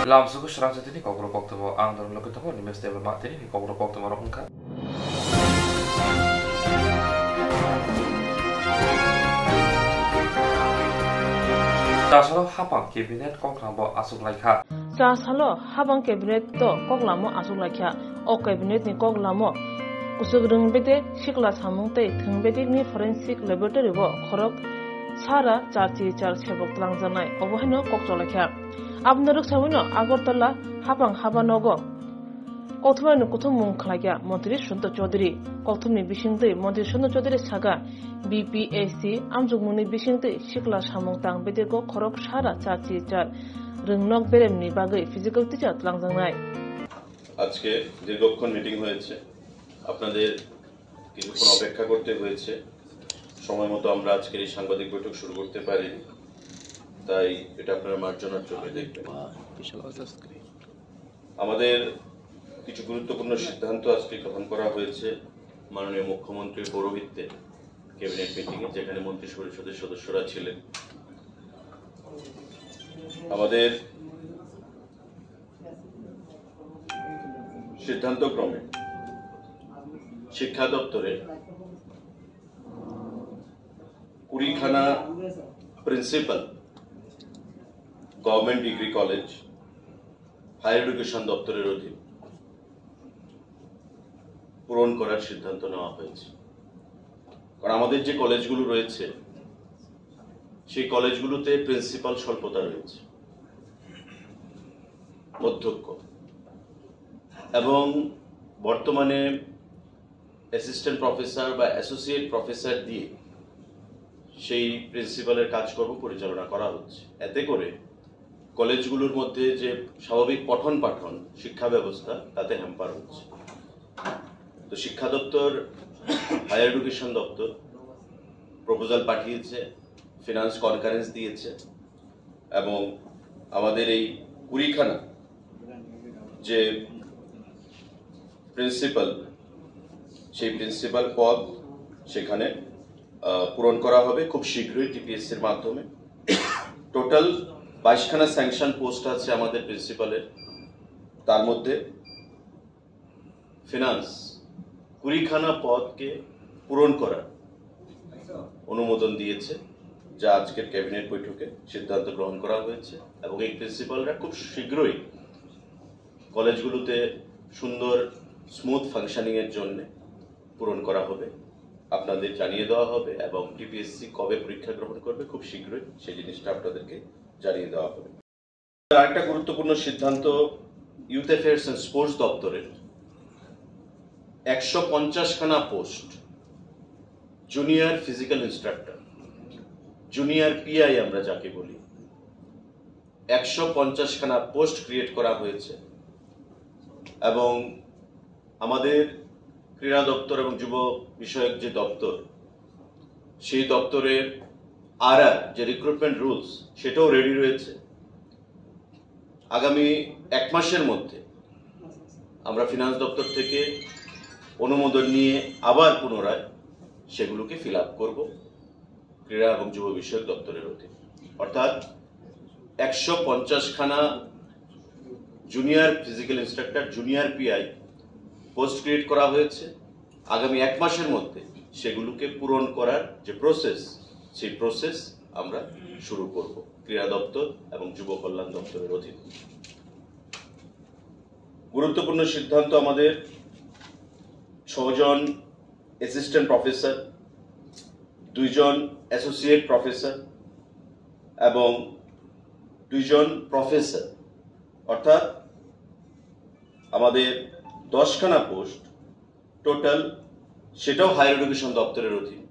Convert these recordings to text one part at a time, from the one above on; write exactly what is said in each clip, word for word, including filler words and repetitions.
Lamsuku srangsa tini kokborok koktwma ang dorong logi tongo, nimes tebelma tini ni kokborok koktwma rok wngkha. Chasalo hapang cabinet koklambo aswk laikha. Chasalo hapang cabinet to koklamo aswk laikha. O cabinet ni koklamo kusuk rwng bede sikla samung tei thwng bede ni forensic laboratory bo khorok sara charchi char sebok tlangjaknai, obo haino kok cholaikha. Abono rwksaui no Agartala hapang haba nogo kokthumani kuthumung khlaikha Montri Sunto Chaudhary. Kokthumni bisingtwi Montri Sunto Chaudhary saka, B P A C amjokmungni bisingtwi sikla samung tang bedego khorok sara charchi char rwngnok beremni bagwi physical teacher tlangjaknai. আজকে দীর্ঘক্ষণ মিটিং হয়েছে, আপনাদের কিছুক্ষণ অপেক্ষা করতে হয়েছে। সময় মতো আমরা আজকের এই সাংবাদিক বৈঠক শুরু করতে পারিনি, তাই এটা আপনারা মার্জনার চোখে দেখবেন। আমাদের কিছু গুরুত্বপূর্ণ সিদ্ধান্ত আজকে গ্রহণ করা হয়েছে মাননীয় মুখ্যমন্ত্রীর পৌরোহিত্যে ক্যাবিনেট মিটিংয়ে, যেখানে মন্ত্রী পরিষদের সদস্যরা ছিলেন। আমাদের সিদ্ধান্তক্রমে শিক্ষা দপ্তরে কুড়িখানা principal government degree college, higher education দপ্তরের অধীন পূরণ করার সিদ্ধান্ত নেওয়া হয়েছে। কারণ আমাদের যে কলেজগুলো রয়েছে, সেই কলেজগুলোতে প্রিন্সিপাল স্বল্পতা রয়েছে, অধ্যক্ষ, এবং বর্তমানে অ্যাসিস্ট্যান্ট প্রফেসর বা অ্যাসোসিয়েট প্রফেসর দিয়ে সেই প্রিন্সিপালের কাজকর্ম পরিচালনা করা হচ্ছে। এতে করে কলেজগুলোর মধ্যে যে স্বাভাবিক পঠন পাঠন শিক্ষা ব্যবস্থা, তাতে হ্যাম্পার হচ্ছে। তো শিক্ষা দপ্তর, হায়ার এডুকেশন দপ্তর প্রপোজাল পাঠিয়েছে, ফিনান্স কনকারেন্স দিয়েছে, এবং আমাদের এই কুড়িখানা যে প্রিন্সিপাল, সেই প্রিন্সিপাল পদ সেখানে আহ, পূরণ করা হবে খুব শীঘ্রই টিপিএসসির মাধ্যমে। টোটাল বাইশখানা স্যাংশন পোস্ট আছে আমাদের প্রিন্সিপালের, তার মধ্যে ফিনান্স কুড়িখানা পদকে পূরণ করার অনুমোদন দিয়েছে, যা আজকের ক্যাবিনেট বৈঠকে সিদ্ধান্ত গ্রহণ করা হয়েছে। এবং এই প্রিন্সিপালরা খুব শীঘ্রই কলেজগুলোতে সুন্দর স্মুথ ফাংশনিংয়ের জন্য পূরণ করা হবে, আপনাদের জানিয়ে দেওয়া হবে। এবং টিপিএসসি কবে পরীক্ষা গ্রহণ করবে, খুব শীঘ্রই সেই জিনিসটা আপনাদেরকে জানিয়ে দেওয়া হবে। আরেকটা গুরুত্বপূর্ণ সিদ্ধান্ত, ইউথ অ্যাফেয়ার্স অ্যান্ড স্পোর্টস দপ্তরের একশো পঞ্চাশখানা post, junior physical instructor, junior PI আমরা যাকে বলি, একশো পঞ্চাশখানা পোস্ট ক্রিয়েট করা হয়েছে। এবং আমাদের ক্রীড়া দপ্তর এবং যুব বিষয়ক যে দপ্তর, সেই দপ্তরের আর আর যে রিক্রুটমেন্ট রুলস, সেটাও রেডি রয়েছে। আগামী এক মাসের মধ্যে আমরা ফিনান্স দপ্তর থেকে অনুমোদন নিয়ে আবার পুনরায় সেগুলোকে ফিল আপ করবো ক্রীড়া এবং যুব বিষয়ক দপ্তরের অধীন। অর্থাৎ একশো পঞ্চাশখানা junior physical instructor, junior PI post create করা হয়েছে। আগামী এক মাসের মধ্যে সেগুলোকে পূরণ করার যে প্রসেস, সেই প্রসেস আমরা শুরু করব ক্রীড়া দপ্তর এবং যুব কল্যাণ দপ্তরের অধীনে। গুরুত্বপূর্ণ সিদ্ধান্ত আমাদের, ছজন অ্যাসিস্ট্যান্ট প্রফেসর, দুইজন অ্যাসোসিয়েট প্রফেসর এবং দুইজন প্রফেসর, অর্থাৎ আমাদের দশখানা পোস্ট টোটাল, সেটাও হায়ার এডুকেশন দপ্তরের অধীন।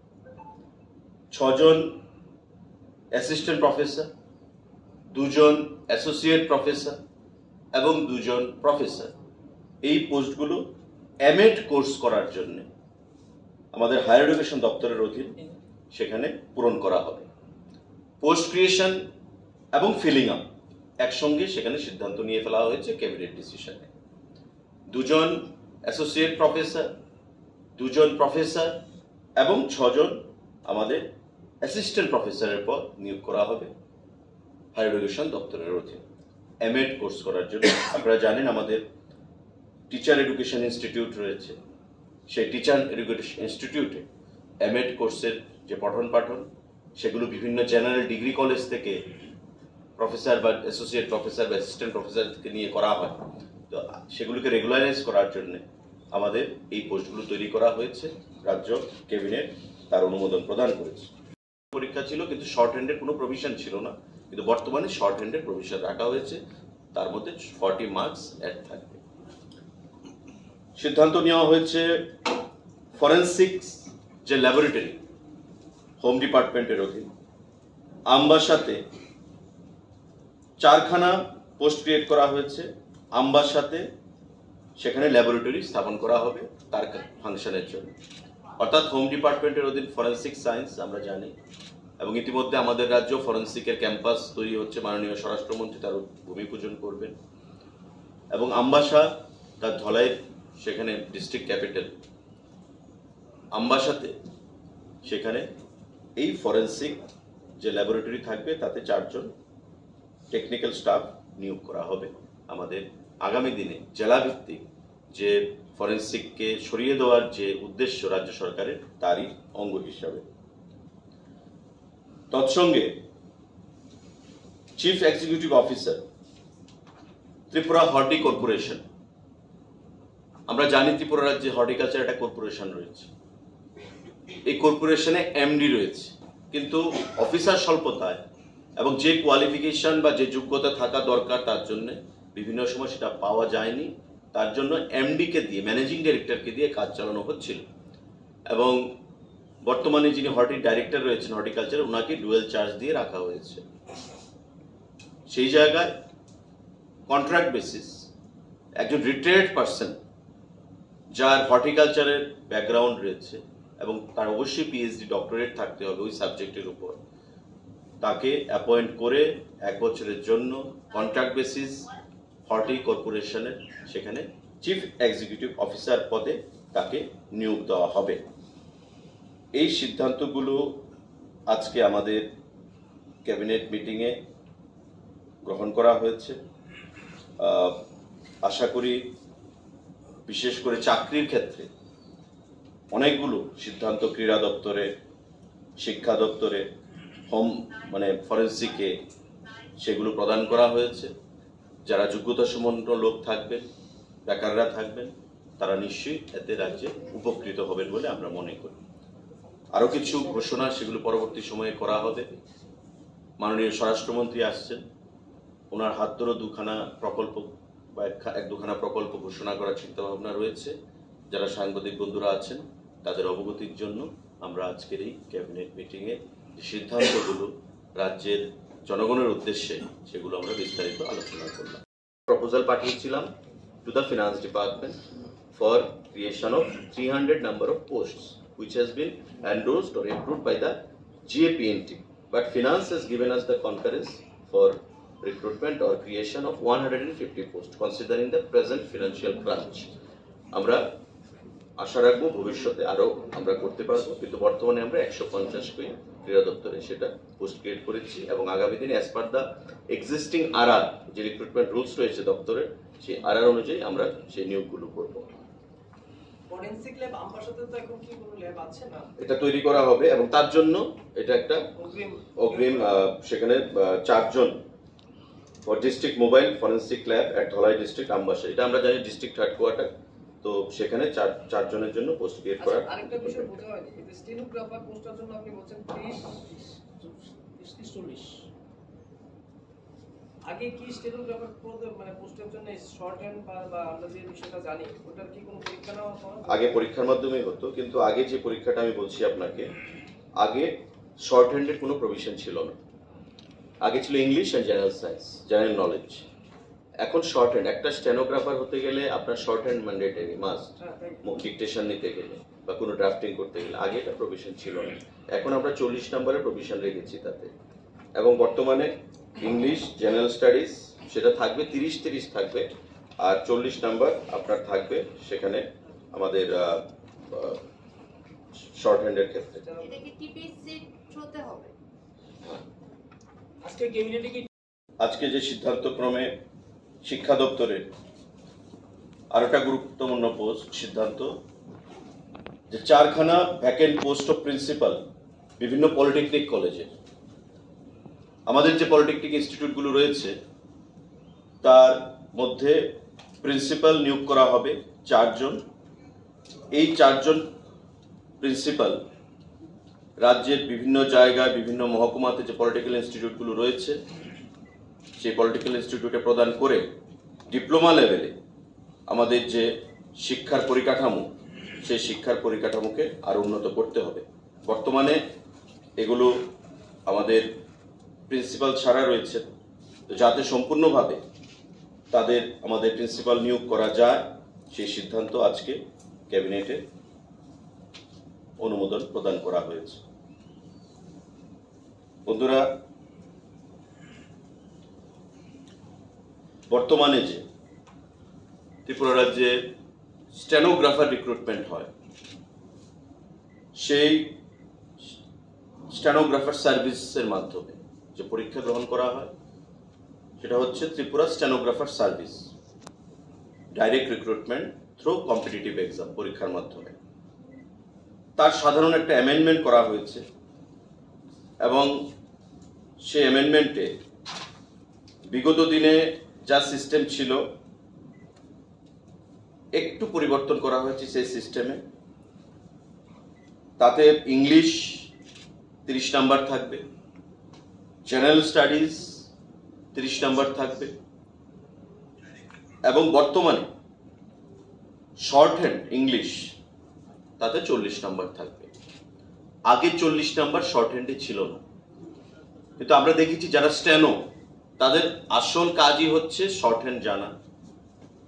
ছজন অ্যাসিস্ট্যান্ট প্রফেসর, দুজন অ্যাসোসিয়েট প্রফেসর এবং দুজন প্রফেসর, এই পোস্টগুলো এমএড কোর্স করার জন্য আমাদের হায়ার এডুকেশন দপ্তরের অধীন সেখানে পূরণ করা হবে। পোস্ট ক্রিয়েশন এবং ফিলিং আপ একসঙ্গে সেখানে সিদ্ধান্ত নিয়ে ফেলা হয়েছে ক্যাবিনেট ডিসিশনে। দুজন অ্যাসোসিয়েট প্রফেসর, দুজন প্রফেসর এবং ছজন আমাদের অ্যাসিস্ট্যান্ট প্রফেসরের পদ নিয়োগ করা হবে হায়ার এডুকেশন দপ্তরের অধীনে। এমএড কোর্স করার জন্য। আপনারা জানেন, আমাদের টিচার এডুকেশন ইনস্টিটিউট রয়েছে, সেই টিচার এডুকেশন ইনস্টিটিউটে এমএড কোর্সের যে পঠন পাঠন, সেগুলো বিভিন্ন জেনারেল ডিগ্রি কলেজ থেকে প্রফেসর বা অ্যাসোসিয়েট প্রফেসর বা অ্যাসিস্ট্যান্ট প্রফেসর থেকে নিয়ে করা হয়। তো সেগুলোকে রেগুলারাইজ করার জন্য আমাদের এই পোস্টগুলো তৈরি করা হয়েছে। রাজ্য ক্যাবিনেট তার অনুমোদন প্রদান করেছে। পরীক্ষা ছিল, কিন্তু শর্ট হ্যান্ডের কোনো প্রভিশন ছিল না, কিন্তু বর্তমানে শর্ট হ্যান্ডের প্রভিশন রাখা হয়েছে। তার মধ্যে ফর্টি মার্কস অ্যাড থাকবে। সিদ্ধান্ত নেওয়া হয়েছে ফরেন্সিক যে ল্যাবরেটরি হোম ডিপার্টমেন্টের অধীন আমবাসাতে চারখানা পোস্ট ক্রিয়েট করা হয়েছে। আমবাসাতে সেখানে ল্যাবরেটরি স্থাপন করা হবে তার ফাংশনের জন্য। অর্থাৎ হোম ডিপার্টমেন্টের অধীন ফরেন্সিক সায়েন্স আমরা জানি, এবং ইতিমধ্যে আমাদের রাজ্য ফরেন্সিকের ক্যাম্পাস তৈরি হচ্ছে, মাননীয় স্বরাষ্ট্রমন্ত্রী তার ভূমি পূজন করবেন। এবং আমবাসা তার ধলাই, সেখানে ডিস্ট্রিক্ট ক্যাপিটাল আমবাসাতে, সেখানে এই ফরেন্সিক যে ল্যাবরেটরি থাকবে, তাতে চারজন টেকনিক্যাল স্টাফ নিয়োগ করা হবে। আমাদের আগামী দিনে জেলাভিত্তিক যে ফরেন্সিককে সরিয়ে দেওয়ার যে উদ্দেশ্য রাজ্য সরকারের, তারই অঙ্গ হিসাবে। তৎসঙ্গে chief executive officer Tripura horti corporation, আমরা জানি ত্রিপুরা রাজ্যে হর্টিকালচার একটা কর্পোরেশন রয়েছে, এই কর্পোরেশনে এমডি রয়েছে, কিন্তু অফিসার স্বল্পতায় এবং যে কোয়ালিফিকেশন বা যে যোগ্যতা থাকা দরকার তার জন্য বিভিন্ন সময় সেটা পাওয়া যায়নি। তার জন্য এমডিকে দিয়ে, ম্যানেজিং ডিরেক্টরকে দিয়ে কাজ চালানো হচ্ছিল, এবং বর্তমানে যিনি হর্টি ডাইরেক্টর রয়েছেন হর্টিকালচার, ওনাকে ডুয়েল চার্জ দিয়ে রাখা হয়েছে। সেই জায়গায় কন্ট্রাক্ট বেসিস একজন রিটায়ার্ড পার্সন, যার হর্টিকালচারের ব্যাকগ্রাউন্ড রয়েছে এবং তার অবশ্যই পিএইচডি ডক্টরেট থাকতে হবে ওই সাবজেক্টের উপর, তাকে অ্যাপয়েন্ট করে এক বছরের জন্য কন্ট্রাক্ট বেসিস হর্টি কর্পোরেশনের সেখানে চিফ এক্সিকিউটিভ অফিসার পদে তাকে নিয়োগ দেওয়া হবে। এই সিদ্ধান্তগুলো আজকে আমাদের ক্যাবিনেট মিটিংয়ে গ্রহণ করা হয়েছে। আহ, আশা করি বিশেষ করে চাকরির ক্ষেত্রে অনেকগুলো সিদ্ধান্ত ক্রীড়া দপ্তরে, শিক্ষা দপ্তরে, হোম মানে ফরেন্সিকে সেগুলো প্রদান করা হয়েছে। যারা যোগ্যতা সম্পন্ন লোক থাকবেন, বেকাররা থাকবেন, তারা নিশ্চয়ই এতে রাজ্যে উপকৃত হবেন বলে আমরা মনে করি। আরও কিছু ঘোষণা, সেগুলো পরবর্তী সময়ে করা হবে। মাননীয় স্বরাষ্ট্রমন্ত্রী আসছেন, ওনার হাত ধরে দুখানা প্রকল্প বা এক খা- এক দুখানা প্রকল্প ঘোষণা করার চিন্তা ভাবনা রয়েছে। যারা সাংবাদিক বন্ধুরা আছেন, তাদের অবগতির জন্য আমরা আজকের এই ক্যাবিনেট মিটিংয়ে যে সিদ্ধান্তগুলো রাজ্যের জনগণের উদ্দেশ্যে, সেগুলো আমরা বিস্তারিত আলোচনা করলাম। প্রপোজাল পাঠিয়েছিলাম to the finance department for creation of three hundred number of posts, which has been endorsed or approved by the GAPNT. But finance has given us the concurrence for recruitment or creation of one hundred and fifty posts, considering the present financial crunch. আমরা আশা রাখবো ভবিষ্যতে আরো আমরা করতে পারবো, কিন্তু বর্তমানে আমরা একশো পঞ্চাশ কই ক্রীড়া দপ্তরে সেটা পোস্ট ক্রিয়েট করেছি, এবং আগামী দিনে as per the existing RR, যে রিক্রুটমেন্ট রুলস রয়েছে দপ্তরের, সেই আরআর অনুযায়ী আমরা সেই নিয়োগগুলো করব। ফরেন্সিক ল্যাব আমবাসাতে তো এখন কি কোনো ল্যাব আছে না? এটা তৈরি করা হবে এবং তার জন্য এটা একটা অগ্রিম অগ্রিম, আহ, সেখানে, আহ, চারজন for district mobile forensic lab at Dhalai district Ambassa, এটা আমরা জানি ডিস্ট্রিক্ট হেডকোয়ার্টার। তো সেখানে চার চারজনের জন্য পোস্ট ক্রিয়েট করা। আচ্ছা, আরেকটা বিষয় বোঝা হয়নি, এই যে স্টেনোগ্রাফার পোস্টটার জন্য আপনি বলছেন ত্রিশ, ত্রিশ, চল্লিশ। আগে কি স্টেনোগ্রাফার পদে, মানে, পোস্টের জন্য শর্ট হ্যান্ড বা, বা আমরা যে বিষয়টা জানি, ওটার কি কোনো পরীক্ষা নেওয়া হয়? আগে পরীক্ষার মাধ্যমেই হতো, কিন্তু আগে যে পরীক্ষাটা আমি বলছি আপনাকে, আগে শর্ট হ্যান্ডের কোনো প্রভিশন ছিল না। আগে ছিল English and general science, general knowledge. এখন শর্ট হ্যান্ড, একটা স্টেনোগ্রাফার হতে গেলে আপনার শর্ট হ্যান্ড ম্যান্ডেটরি, মাস্ট। হ্যাঁ, তাই। ডিকটেশন নিতে গেলে বা কোনো ড্রাফটিং করতে গেলে, আগে এটা প্রভিশন ছিল না। এখন আমরা চল্লিশ নম্বরে প্রভিশন রেখেছি তাতে। এবং বর্তমানে ইংলিশ, জেনারেল স্টাডিজ, সেটা থাকবে, তিরিশ তিরিশ থাকবে, আর চল্লিশ নাম্বার আপনার থাকবে সেখানে আমাদের শর্ট হ্যান্ডের ক্ষেত্রে। এটা কি টিপিএসসি থ্রুতে হবে? আজকে ক্যাবিনেটে কি আজকে যে সিদ্ধান্ত ক্রমে শিক্ষা দপ্তরের আরো একটা গুরুত্বপূর্ণ পোস্ট সিদ্ধান্ত, যে চারখানা ভ্যাকেন্ট পোস্ট অফ প্রিন্সিপাল বিভিন্ন পলিটেকনিক কলেজে, আমাদের যে পলিটেকনিক ইনস্টিটিউটগুলো রয়েছে, তার মধ্যে প্রিন্সিপাল নিয়োগ করা হবে চারজন। এই চারজন প্রিন্সিপাল রাজ্যের বিভিন্ন জায়গায়, বিভিন্ন মহকুমাতে যে পলিটেকনিক ইনস্টিটিউটগুলো রয়েছে, সেই পলিটেকনিক ইনস্টিটিউটে প্রদান করে ডিপ্লোমা লেভেলে আমাদের যে শিক্ষার পরিকাঠামো, সেই শিক্ষার পরিকাঠামোকে আরো উন্নত করতে হবে। বর্তমানে এগুলো আমাদের প্রিন্সিপাল ছাড়া রয়েছে, তো যাতে সম্পূর্ণভাবে তাদের আমাদের প্রিন্সিপাল নিয়োগ করা যায়, সেই সিদ্ধান্ত আজকে ক্যাবিনেটে অনুমোদন প্রদান করা হয়েছে। বন্ধুরা, বর্তমানে যে ত্রিপুরা রাজ্যে স্টেনোগ্রাফার রিক্রুটমেন্ট হয়, সেই স্টেনোগ্রাফার সার্ভিসের মাধ্যমে যে পরীক্ষা গ্রহণ করা হয়, সেটা হচ্ছে Tripura stenographer service, direct recruitment through competitive exam, পরীক্ষার মাধ্যমে। তার সাধারণ একটা অ্যামেন্ডমেন্ট করা হয়েছে এবং সেই অ্যামেন্ডমেন্টে বিগত দিনে যা সিস্টেম ছিল, একটু পরিবর্তন করা হয়েছে সেই সিস্টেমে। তাতে ইংলিশ তিরিশ নাম্বার থাকবে, জেনারেল স্টাডিজ তিরিশ নাম্বার থাকবে, এবং বর্তমানে শর্ট হ্যান্ড ইংলিশ, তাতে চল্লিশ নাম্বার থাকবে। আগে চল্লিশ নাম্বার শর্ট হ্যান্ডে ছিল না, কিন্তু আমরা দেখেছি যারা স্টেনো, তাদের আসল কাজই হচ্ছে শর্ট হ্যান্ড জানা।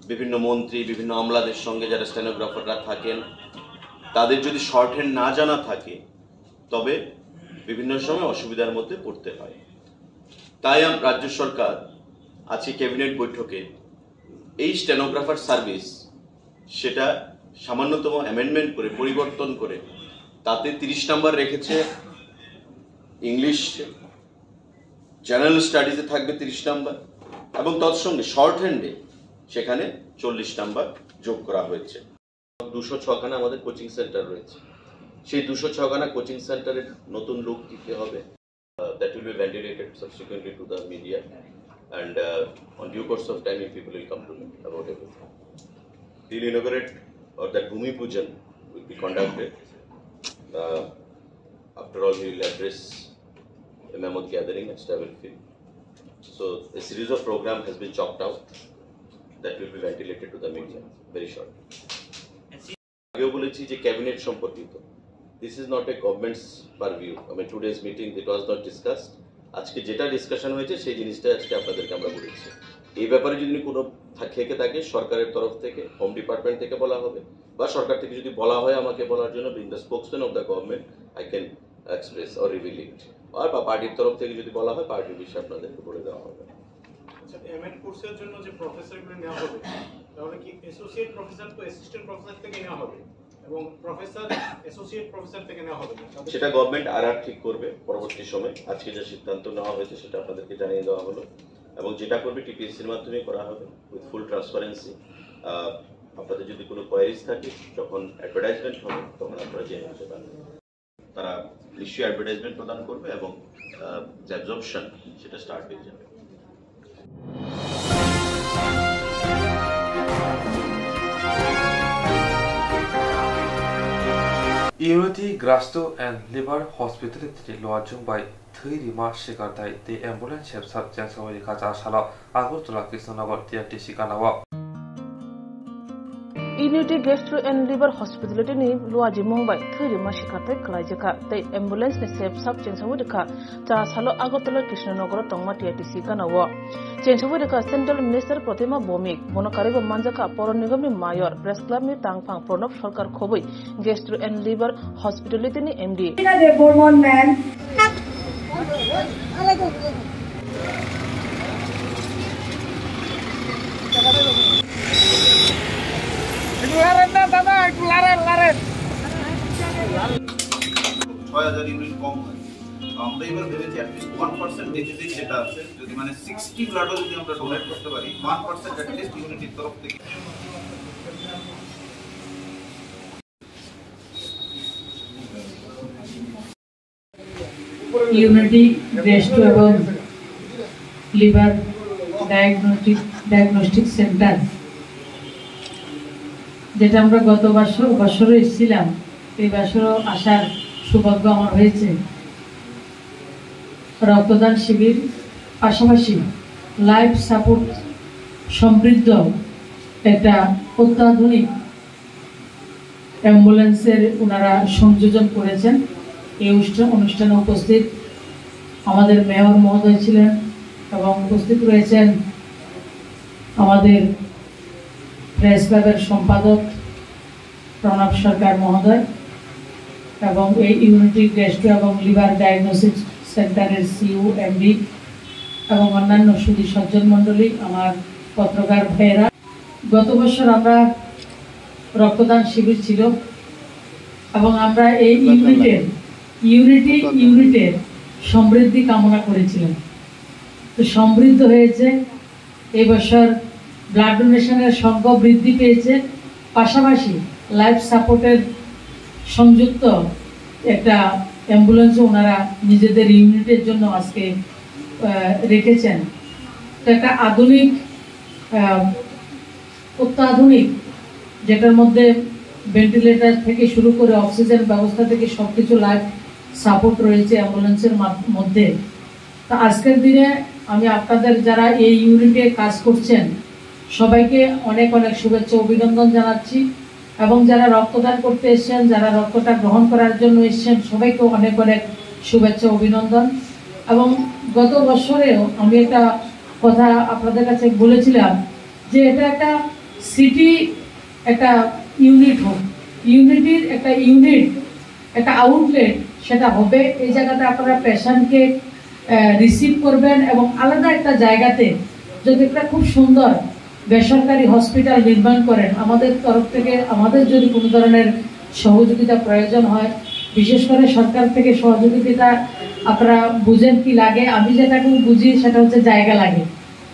বিভিন্ন মন্ত্রী, বিভিন্ন আমলাদের সঙ্গে যারা স্টেনোগ্রাফাররা থাকেন, তাদের যদি শর্ট হ্যান্ড না জানা থাকে, তবে বিভিন্ন সময় অসুবিধার মধ্যে পড়তে হয়। তাই আম-, রাজ্য সরকার আজকে ক্যাবিনেট বৈঠকে এই স্টেনোগ্রাফার সার্ভিস, সেটা সামান্যতম অ্যামেন্ডমেন্ট করে, পরিবর্তন করে, তাতে তিরিশ নাম্বার রেখেছে ইংলিশ, জেনারেল স্টাডিজে থাকবে তিরিশ নাম্বার, এবং তৎসঙ্গে শর্ট হ্যান্ডে সেখানে চল্লিশ নাম্বার যোগ করা হয়েছে। দুশো ছখানা আমাদের কোচিং সেন্টার রয়েছে, সেই দুশো ছখানা কোচিং সেন্টারের নতুন লুক দিতে হবে। Uh, that will be ventilated subsequently to the media, and, uh, on due course of time, you people will come to know about everything. We'll inaugurate, or that Bhumi Pujan will be conducted. Uh, after all, he will address a mammoth gathering at Stavelfield. So a series of program has been chalked out that will be ventilated to the media very shortly. আগেও বলেছি যে ক্যাবিনেট সম্পর্কিত, this is not a government's purview. I mean, today's meeting, it was not discussed. আজকে যেটা ডিসকাশন হয়েছে, সেই জিনিসটাই আজকে আপনাদেরকে আমরা বলেছি। এই ব্যাপারে যদি কোনো থা-, থেকে থাকে, সরকারের তরফ থেকে, হোম ডিপার্টমেন্ট থেকে বলা হবে, বা সরকার থেকে যদি বলা হয় আমাকে বলার জন্য, being the spokesman of the government, I can express or reveal it. আর বা পার্টির তরফ থেকে যদি বলা হয়, পার্টির বিষয়ে আপনাদেরকে বলে দেওয়া হবে। আচ্ছা, এমএড কোর্সের জন্য যে প্রফেসরগুলো নেওয়া হবে, তাহলে কি অ্যাসোসিয়েট প্রফেসর তো অ্যাসিস্ট্যান্ট প্রফেসর থেকে নেওয়া হবে এবং প্রফেসর অ্যাসোসিয়েট প্রফেসর থেকে নেওয়া হবে না? তাদের সেটা গভর্নমেন্ট আর আর ঠিক করবে পরবর্তী সময়। আজকে যে সিদ্ধান্ত নেওয়া হয়েছে, সেটা আপনাদেরকে জানিয়ে দেওয়া হলো, এবং যেটা করবে টিপিএসসির মাধ্যমে করা হবে, উইথ ফুল ট্রান্সপারেন্সি। আপনাদের যদি কোনো কোয়ারিজ থাকে, যখন অ্যাডভার্টাইজমেন্ট হবে, তখন আপনারা জেনে নিতে পারবেন। তারা নিশ্চয়ই অ্যাডভার্টাইজমেন্ট প্রদান করবে এবং, আহ, যে অ্যাবজর্পশন, সেটা স্টার্ট হয়ে যাবে। Unity Grasto and Liver Hospitality ni luachung bai thwi rima sikarthai tei ambulance hepsa chengsawi rikha cha salo Agartala Krishnanagar T R T C ganao. Unity Gastro and Liver Hospitality ni luajimung bai thwi rima sikarthai kwlaijakha tei ambulance ni sep sap chengsawi rikha cha salo Agartala Krishnanagar tongma T R T C ganao. Chengsawi rikha Central Minister Protima Bhowmik, bono karwibo manjakha Poro Nigam ni Mayor, Press Club ni tangphang Pranab Sarkar khobwi Gastro and Liver Hospitality ni M D. Debbarman ma'am. একটু লাড়েন না দাদা, একটু লাড়েন, লাড়েন। ছয় হাজার ইউনিট কম হয়। আমরা এবার ভেবেছি অ্যাটলিস্ট ওয়ান পার্সেন্ট ডেফিসিট যেটা আছে, যদি মানে সিক্সটি ব্লাডও যদি আমরা ডোনেট করতে পারি, ওয়ান পার্সেন্ট অ্যাটলিস্ট ইউনিটির তরফ থেকে। ইউনিটি ব্রেস্ট এবং লিভার ডায়াগনস্টিক ডায়াগনস্টিক সেন্টার, যেটা আমরা গত বছর বছরও এসেছিলাম, এই বছরও আসার সৌভাগ্য আমার হয়েছে। রক্তদান শিবির, পাশাপাশি লাইফ সাপোর্ট সমৃদ্ধ একটা অত্যাধুনিক অ্যাম্বুলেন্সের ওনারা সংযোজন করেছেন। এই অনুষ্ঠা- অনুষ্ঠানে উপস্থিত আমাদের মেয়র মহোদয় ছিলেন এবং উপস্থিত রয়েছেন আমাদের প্রেস ক্লাবের সম্পাদক প্রণব সরকার মহোদয় এবং এই ইউনিটি গ্যাস্ট্রো এবং লিভার ডায়াগনোসিস সেন্টারের সিইও, এমডি এবং অন্যান্য সুধী সজ্জন মণ্ডলী, আমার পত্রকার ভাইয়েরা। গত বছর আমরা রক্তদান শিবির ছিল এবং আমরা এই ইউনিটের ইউনিটি ইউনিটের সমৃদ্ধি কামনা করেছিলাম। তো সমৃদ্ধ হয়েছে। এই বছর ব্লাড ডোনেশনের সংখ্যা বৃদ্ধি পেয়েছে, পাশাপাশি লাইফ সাপোর্টের সংযুক্ত একটা অ্যাম্বুলেন্সও ওনারা নিজেদের ইউনিটের জন্য আজকে আহ, রেখেছেন। তো একটা আধুনিক আহ, অত্যাধুনিক, যেটার মধ্যে ভেন্টিলেটর থেকে শুরু করে অক্সিজেন ব্যবস্থা থেকে সবকিছু লাইফ সাপোর্ট রয়েছে অ্যাম্বুলেন্সের মাধ- মধ্যে। তো আজকের দিনে আমি আপনাদের যারা এই ইউনিটে কাজ করছেন সবাইকে অনেক অনেক শুভেচ্ছা অভিনন্দন জানাচ্ছি এবং যারা রক্তদান করতে এসেছেন, যারা রক্তটা গ্রহণ করার জন্য এসেছেন, সবাইকেও অনেক অনেক শুভেচ্ছা অভিনন্দন। এবং গত বছরেও আমি একটা কথা আপনাদের কাছে বলেছিলাম যে এটা একটা সিটি একটা ইউনিট হোক, ইউনিটির একটা ইউনিট, একটা আউটলেট সেটা হবে। এই জায়গাতে আপনারা পেশেন্টকে রিসিভ করবেন এবং আলাদা একটা জায়গাতে যদি একটা খুব সুন্দর বেসরকারি হসপিটাল নির্মাণ করেন, আমাদের তরফ থেকে আমাদের যদি কোনো ধরনের সহযোগিতা প্রয়োজন হয়, বিশেষ করে সরকার থেকে সহযোগিতা আপনারা বুঝেন কি লাগে, আমি যেটাকে বুঝি সেটা হচ্ছে জায়গা লাগে।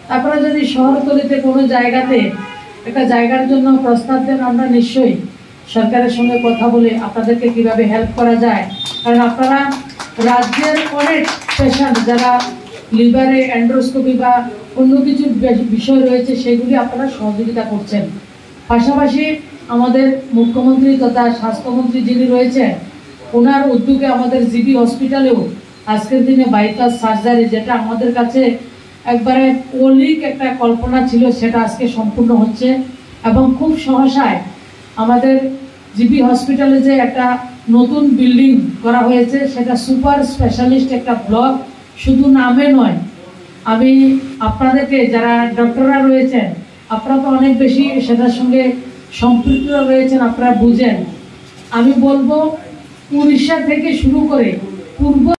আপনারা যদি শহরতলিতে কোনো জায়গাতে একটা জায়গার জন্য প্রস্তাব দেন, আমরা নিশ্চয়ই সরকারের সঙ্গে কথা বলে আপনাদেরকে কিভাবে হেল্প করা যায়, কারণ আপনারা রাজ্যের অনেক পেশেন্ট যারা লিভারে অ্যান্ড্রোস্কোপি বা অন্য কিছু বেশ- বিষয় রয়েছে, সেগুলি আপনারা সহযোগিতা করছেন। পাশাপাশি আমাদের মুখ্যমন্ত্রী তথা স্বাস্থ্যমন্ত্রী যিনি রয়েছেন, ওনার উদ্যোগে আমাদের জিবি হসপিটালেও আজকের দিনে বাইপাস সার্জারি, যেটা আমাদের কাছে একবারে অলীক একটা কল্পনা ছিল, সেটা আজকে সম্পূর্ণ হচ্ছে। এবং খুব সহসায় আমাদের জিবি হসপিটালে যে একটা নতুন বিল্ডিং করা হয়েছে, সেটা সুপার স্পেশালিস্ট একটা ব্লক, শুধু নামে নয়। আমি আপনাদেরকে, যারা ডক্টররা রয়েছেন, আপনারা তো অনেক বেশি সেটার সঙ্গে সম্পৃক্ত রয়েছেন, আপনারা বুঝেন। আমি বলবো, উড়িষ্যা থেকে শুরু করে পূর্ব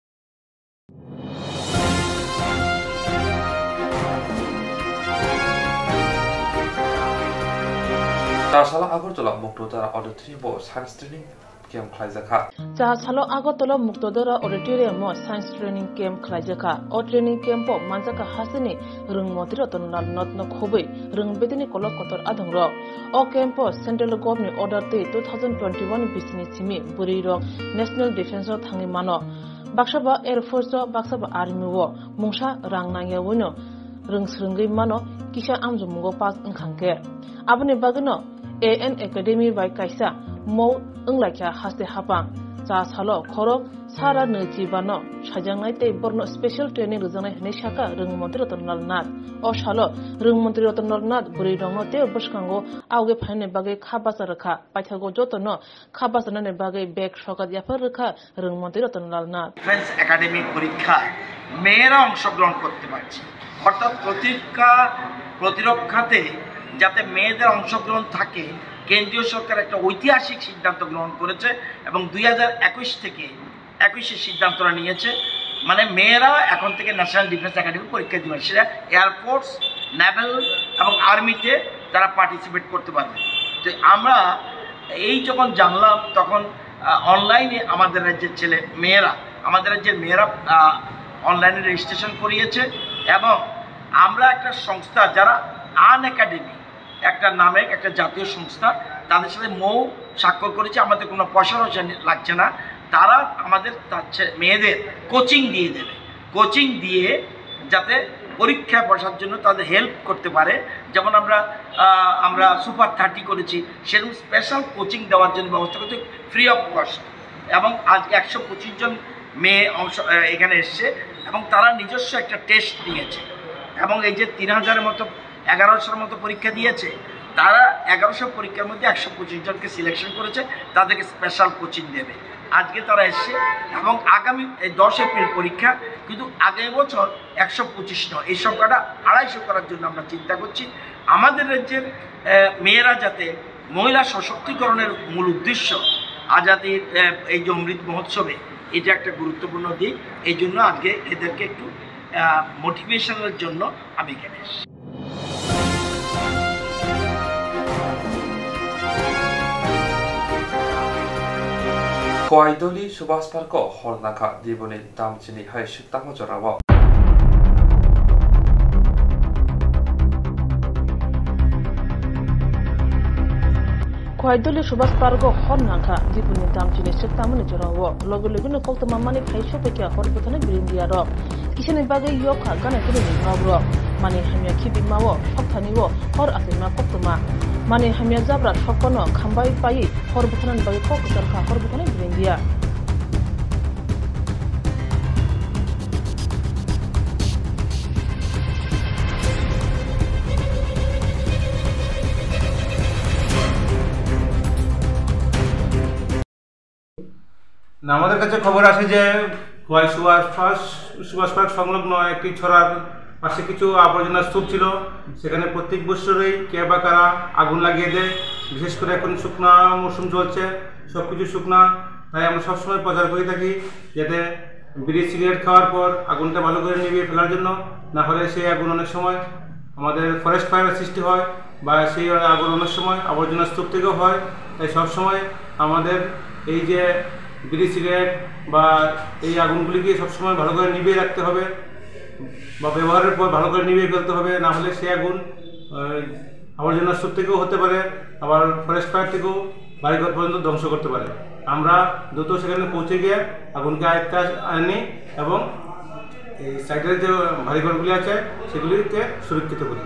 Chasala Agartala Mukto Dara Auditorium bo Science Training Camp khlaijakha. Chasalo Agartala Muktodara Auditorium o Science Training Camp khlaijakha. O training camp o manjakha hasteni Rwngmantri Rotondra Nath no khobwi rwngbedini kolok kotor adongrok. O camp o Central Government ni order twi two thousand twenty-one bisini simi bwrwi rok National Defence o thangwi mano. Baksa ba Air Force o, baksa ba Army o mungsa rang nangya wino rwng swrwngwi mano kisa amjokmungo pass wngkha hwnkhe. Aboni bagwino A N Academy bai kaisa mou wnglaikha haste hapang. Cha salo khorok sara nwi chibano saijaknai tei borokno special training rwjaknai hwnwi sakha Rwngmantri Rotondra Nath. O salo Rwngmantri Rotondra Nath bwrwi rokno tei bwskango auge phainani bagwi kha bacha rwkha. Paithago jotono kha bachanani bagwi bag sokat yaphar rwkha Rwngmantri Rotondra Nath. Defence Academy পরীক্ষায় মেয়েরা অংশগ্রহণ করতে পারছে, অর্থাৎ প্রতিরক্ষা প্রতিরক্ষাতে যাতে মেয়েদের অংশগ্রহণ থাকে, কেন্দ্রীয় সরকার একটা ঐতিহাসিক সিদ্ধান্ত গ্রহণ করেছে এবং দুই হাজার একুশ থেকে একুশে সিদ্ধান্তটা নিয়েছে, মানে মেয়েরা এখন থেকে ন্যাশনাল ডিফেন্স একাডেমি পরীক্ষা দিবে, সেটা এয়ারফোর্স, নেভেল এবং আর্মিতে তারা পার্টিসিপেট করতে পারবে। তো আমরা এই যখন জানলাম, তখন অনলাইনে আমাদের রাজ্যের ছেলে মেয়েরা আমাদের রাজ্যের মেয়েরা অনলাইনে রেজিস্ট্রেশন করিয়েছে এবং আমরা একটা সংস্থা, যারা আনএকাডেমি, একটা নামে একটা জাতীয় সংস্থা, তাদের সাথে মৌ স্বাক্ষর করেছি। আমাদের কোনো পয়সা টয়সা নে-, লাগছে না। তারা আমাদের তার ছে-, মেয়েদের কোচিং দিয়ে দেবে, কোচিং দিয়ে যাতে পরীক্ষায় বসার জন্য তাদের হেল্প করতে পারে। যেমন আমরা আহ, আমরা সুপার থার্টি করেছি, সেরকম স্পেশাল কোচিং দেওয়ার জন্য ব্যবস্থা করছি, ফ্রি অফ কস্ট। এবং আজকে একশো পঁচিশ জন মেয়ে অংশ আহ, এখানে এসছে এবং তারা নিজস্ব একটা টেস্ট নিয়েছে। এবং এই যে তিন হাজারের মতো, এগারোশোর মতো পরীক্ষা দিয়েছে, তারা এগারোশো পরীক্ষার মধ্যে একশো পঁচিশ জনকে সিলেকশন করেছে, তাদেরকে স্পেশাল কোচিং দেবে। আজকে তারা এসছে এবং আগামী এই দশ এপ্রিল পরীক্ষা, কিন্তু আগামী বছর একশো পঁচিশ নয়, এই সংখ্যাটা আড়াইশো করার জন্য আমরা চিন্তা করছি। আমাদের রাজ্যের আহ, মেয়েরা যাতে মহিলা সশক্তিকরণের মূল উদ্দেশ্য আজাদির আহ, এই যে অমৃত মহোৎসবে, এটা একটা গুরুত্বপূর্ণ দিক। এই জন্য আজকে এদেরকে একটু মোটিভেশনের জন্য আমি এখানে এসেছি। Koidoli Subhas Park o hor nangkha diboni damchini hai suk tamo jorao. Koidoli Subhas Park o hor nangkha diboni damchini suk tamoni jorao. Logi logino koktwma mani phai sophaikha hor bwthani birindia rok. Kisani bagwi yokha gana gini ni nok rok. Mani hamya khibima o hokthani o hor achaima koktwma. Mani hamya jabra sokkono khambai paiwi hor bwtharnani bagwi kok kwchar kha hor bwtharni birindia. না, আমাদের কাছে খবর আসে যে খোয়াই সুভাষ, সুভাষ পার্ক সংলগ্ন একটি ছড়ার পাশে কিছু আবর্জনা স্তূপ ছিল। সেখানে প্রত্যেক বছরই কে বা কারা আগুন লাগিয়ে দেয়। বিশেষ করে এখন শুকনা মৌসুম চলছে, সব কিছু শুকনা, তাই আমরা সবসময় প্রচার করে থাকি যাতে বিড়ি সিগারেট খাওয়ার পর আগুনটা ভালো করে নিভিয়ে ফেলার জন্য। না হলে সেই আগুন অনেক সময় আমাদের ফরেস্ট ফায়ারের সৃষ্টি হয় বা সেই আগুন অনেক সময় আবর্জনা স্তূপ থেকেও হয়। তাই সবসময় আমাদের এই যে বিড়ি সিগারেট বা এই আগুনগুলিকে সবসময় ভালো করে নিভিয়ে রাখতে হবে বা ব্যবহারের পর ভালো করে নিভিয়ে ফেলতে হবে, না হলে সেই আগুন, আহ, আবর্জনা স্তূপ থেকেও হতে পারে, আবার ফরেস্ট ফায়ার থেকেও বাড়িঘর পর্যন্ত ধ্বংস করতে পারে। আমরা দ্রুত সেখানে পৌঁছে গিয়ে আগুনকে আয়ত্তে আস-, আনি এবং এই সাইডের যে বাড়িঘরগুলি আছে সেগুলিকে সুরক্ষিত করি।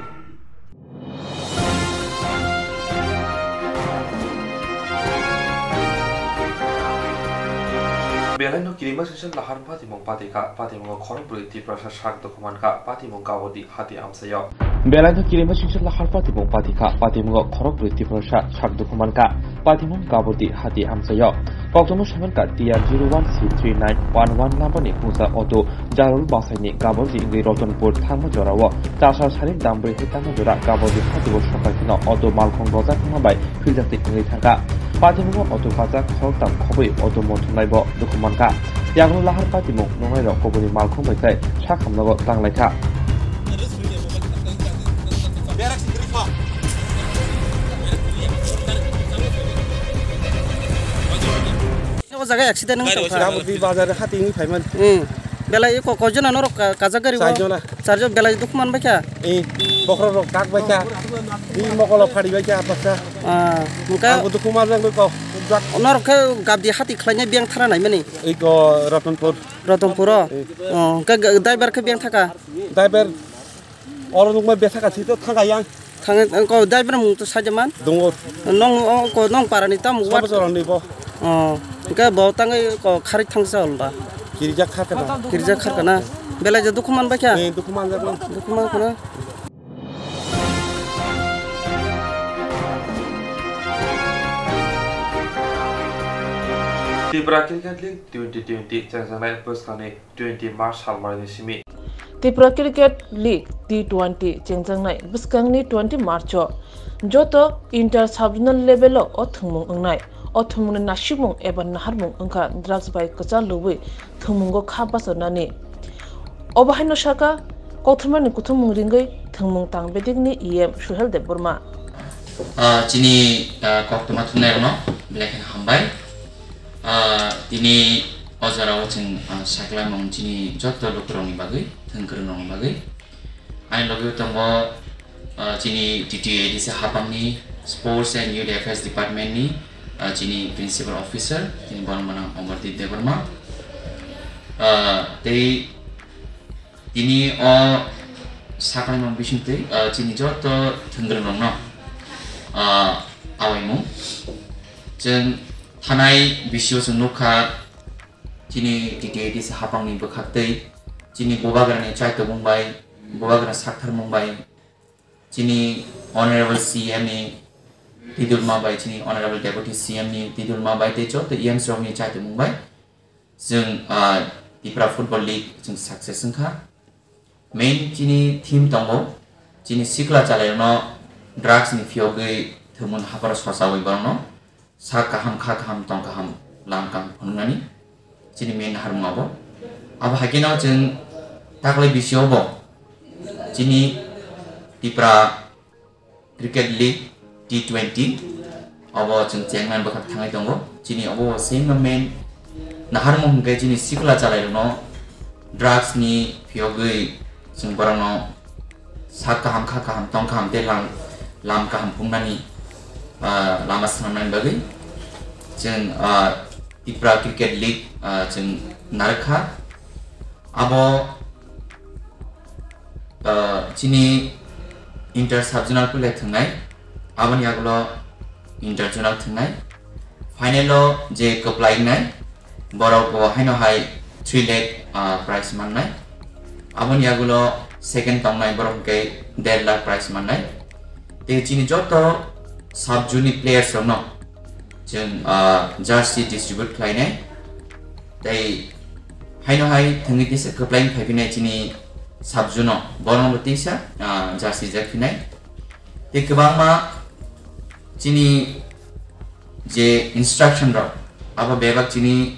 Belai no kirima singsa lahar patimung patikha, patimungo khorok brwi Tiprasa sak dukhu mankha, patimung Gabodi hati amchaio. Belai no kirima singsa lahar patimung patikha, patimungo khorok brwi Tiprasa sak dukhu mankha, patimung Gabodi hati amchaio. Koktwma saimankha T R zero one C three nine one one number ni hungsa auto Jarul basaini Gabordi wngwi Rotonpur thangma jorao tasal sarik dambrwi hai tangma jora Gabordi hatio sokha kheno auto malkhung rojak wngma bai philjakti wngwi thangkha. Patimungo auto kachak khoroktham khobwi auto mothumnaibo dukhu mankha. Yagulo lahar patimung nungnairok kubuni malkhung bai khe sakhamnogo tanglaikha. O jaga accident wng tongkha. Gabodi bazar hati wngwi phaimani. Hmm. Belai ko-, koijona norok ka-, kajak gari o? Chaijona. Charjon belai dukhu manbaikha? Eh, bokhorok rok kak baikha. Bi mokolo phari baikha apasa. Ah, hwnkhe ang bo dukhu manjak nukho. Norok khe Gabdi hati khlainai biyang thara naimani? Iko Ratanpur. Ratanpur o? Eh. Oh, hwnkhe driver khe biyang thaka? Driver Oro nukmai besa kasi to thangka yang. Thang ko driver mung to saja man. Dungo. Nong o ko nong para ni tam wat. Sama orang ni bo. Oh, ke bo tang ko kharik thangsa olba. Kirja khar kana. Kirja khar kana. Belai je dukhu man baikha. Eh, dukhu man jak. Dukhu man kana. Tripura Cricket League twenty twenty chengjaknai bwskangni twenty March salmani simi. Tripura Cricket League T twenty chengjaknai bwskangni twenty March o joto inter sub-zonal level o o thwngmung wngnai. O thwngmungni naisingmung eba naharmung wngkha drugs bai kwchal lubui thwngmungo kha bachornani. Obo haino sakha, kothomani kuthumung ringwi thwngmung tang bedekni E M Suhel Debbarma. Ah, chini, ah, koktwma thumnairokno belai kheno hambai. Ah, tini O jorao chwng, ah, sakhlaimung chini joto lukurokni bagwi, thwngkwrwngrokni bagwi. Ani logi tongo, ah, chini T T A D C hapangni Sports and Youth Affairs Department ni, ah, chini Principal Officer, chini borok mano Amardeep Debbarma. Ah, tei tini o sakhlaimung bisingtwi, ah, chini joto thwngkwrwngrokno, ah, awaimung. Chwng thanai bisio chwng nukha, chini T T A D C hapangni bwkhaktwi, chini bubagrani chaitokmung bai, bubagra saktharmung bai, chini Honorable C M ni tidulma bai, chini Honorable Deputy C M ni tidulma bai, tei joto E Ms rokni chaitokmung bai, chwng, ah, Tipra Football League chwng success wngkha. Main chini theme tongo, chini sikla chalairokno drugs ni phiyogwi thwngmung hapharo sochawi borokno sak kaham, kha kaham, tong kaham, lam kaham phunuknani chini main naharmung abo. Abo hai kheno chwng taklai bisio bo chini Tipra Cricket League T twenty obo chwng chengmani bwkhak thangwi tongo. Chini obo same main naharmung hwnkhe chini sikla chalairokno drugs ni phiyogwi chwng borokno sak kaham, kha kaham, tong kaham tei lam, lam kaham phunuknani, ah, lama swnamnani bagwi chwng, ah, Tipra Cricket League, ah, chwng narwkha. Abo, ah, chini inter sub-zonal player thwngnai, aboni yagulo inter-zonal thwngnai. Final o je kwplai wngnai, borok bo haino hai three lakh, ah, prize mannai. Aboni yagulo second tongnai borok hwnkhe der lakh prize mannai. Tei chini joto sub-zone ni players rokno chwng, ah, jersey distribute khlainai. Tei haino hai thwngwi tisa kwplai wng phaiphinai chini sub-zone o, borokno bo tisa, ah, jersey jak phinai. Tei kwbangma chini je instruction rok, abo bebak chini,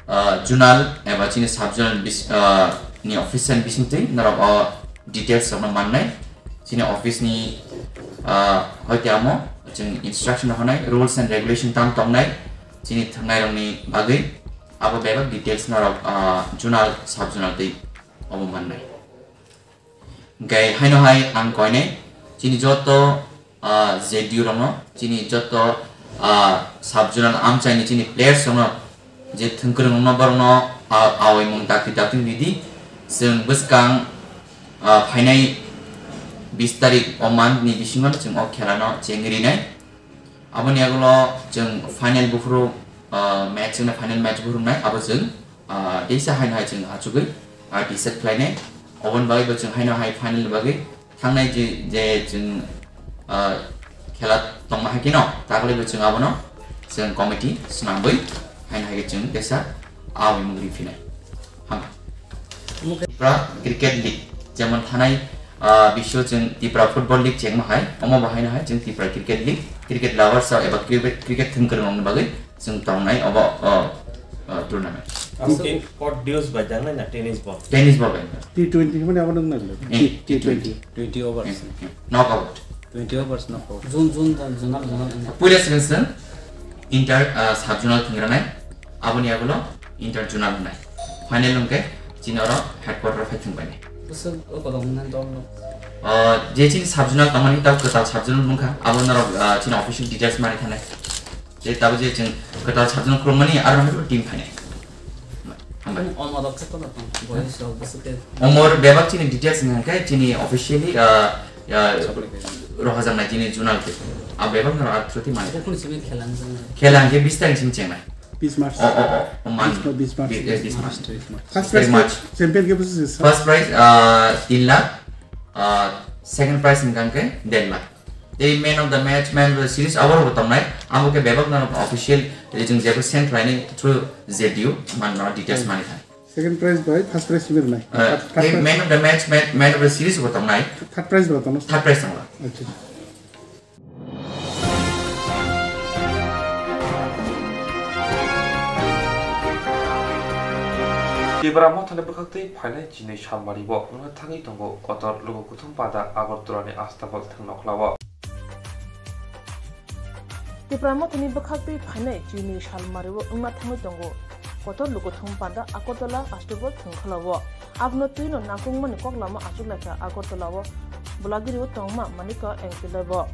ah, zonal eba chini sub-zonal bis-, ah, ni officer ni bisingtwi norok o details rokno mannai. Chini office ni, ah, hoite amo chwng instruction rok hwnai, rules and regulation tam tongnai chini thwngnairokni bagwi. Abo bebak details norok, ah, zonal, sub-zonal tei obo mannai. Hwnkhe haino hai ang koinai chini joto, ah, Z D U rokno, chini joto, ah, sub-zonal amchaini chini players rokno je thwngkwrwng rokno borokno, ah, awaimung dakti dakti ridi. Chwng bwskang, ah, phainai bis tarik o month ni bisingo chwng o khela no chengwi rinai. Aboni yagulo chwng final buphuru, ah, match wngna final match buphuru wngnai, abo chwng, ah, teisa haino hai chwng achugwi, ah, decide khlainai. Oboni bagwi bo chwng haino hai final ni bagwi thangnai je, je chwng, ah, khela tongma hai kheno, takhwlai bo chwng abono chwng committee swnamwi haino hai chwng teisa awi mung ri phinai. Hambai. Tipra Cricket League, jemon thanai, ah, bisio chwng Tipra Football League chengma hai, omo bo haino hai chwng Tipra Cricket League, cricket lovers rok eba cricket, cricket thwngkwrwng rokni bagwi chwng tongnai obo, o, o, tournament. Aswk court dues bai jangnai na tennis ball? Tennis ball bai. T twenty hwnmani abo nung nang. Eh, T twenty. Twenty overs. Eh, eh, knockout. Twenty overs knockout. Zone, zone, zone, zonal, zonal wngya. Puila swkang swkang inter, ah, sub zonal thwngranai, aboni yagulo inter zonal wngnai. Final wngkhe chini oro headquarter phai thwngbainai. Bwswk o kolok wngna dol no? Ah, je chini sub zonal tongmani tabo kwtal sub zonal wngkha, abo norok, ah, chini official details mani thanai. Je tabo je chwng kwtal sub zonal khulumani aro hai team phainai. Hambai. Omorok khe kono tong, boys rok bwswk khe. Omor bebak chini details wngkha khe chini officially, ah, ah, rohorjaknai chini zonal khe. A bebak norok ar through mani. Bukhuni simi khela wngjaknai. Khela hwnkhe bis tarik simi chengnai. Bis March. O, o, o, o, man. Bis, bis March. Bis, eh, bis March. Bis March. First prize champion khe bwswk se? First prize, ah, tin lakh, ah, second prize hwnkha khe der lakh. Tei man of the match, man of the series award bo tongnai. Abo khe bebak no official, eh, chwng jebo send khlainai through Z D U, man no details mani thang. Second prize bai first prize simi rwnai. Eh, third, third tei prize? Man of the match, man, man of the series bo tongnai. Third prize bo tongo? Third prize tongla. Acha. Tipra Mothani bwkhaktwi phainai chini salmari bo wngna thangwi tongo kotor luku kuthum pada Agartala ni Astabal thwng nokhlao. Tipra Mothani bwkhaktwi phainai chini salmari o wngna thangwi tongo. kotor lukuthum panda Agartala Ashtabal thwngkhwlao. Abono twino nangkukmani koklamo achuk laikha Agartala o Bolagiri o tongma Manika Engkilai bo.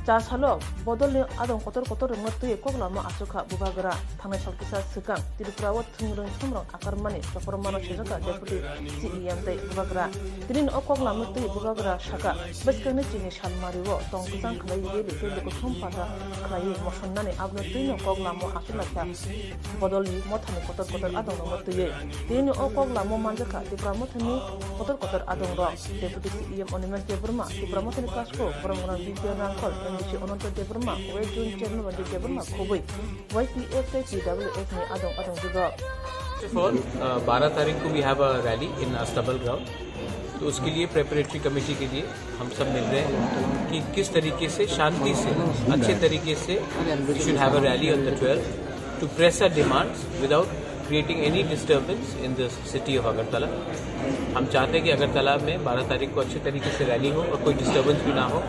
Cha salo bodolni adong kotor kotor rwngno twiwi koklamo achukha bubagra. Thangnai sal kisa swkang Tripura o thwngrwng somrwng akarmani choprwngmano swijaka Deputy C E M tei bubagra. Tini o koklamo twiwi bubagra saka bwskangni chini salmari o tong kwchang khlai rally tei lukuthum panda khlaiwi mosonnani abono twino koklamo achuk laikha. Bodolni mothani kotor kotor adongrokno twiwi. Tini o koklamo manjakha Tipra mothani kotor kotor adongrok. Deputy C E M Animesh Debbarma, Tipra mothani Kasko, Boromgana Bidya Rangkhol, M D C Ananta Debbarma, West Zone Chairman Ranjit Debbarma, khobwi Y P F tei T W F ni adong adong jwk. First of all, uh, बारह तारीख को we have a rally in Astabal ground. तो उसके लिए preparatory committee के लिए हम सब मिल रहे हैं कि किस तरीके से शांति से, अच्छे तरीके से, we should have a rally on the twelfth to press our demands without creating any disturbance in the city of Agartala. हम चाहते हैं कि अगरतला में बारह तारीख को अच्छे तरीके से रैली हो और कोई डिस्टर्बेंस भी ना हो,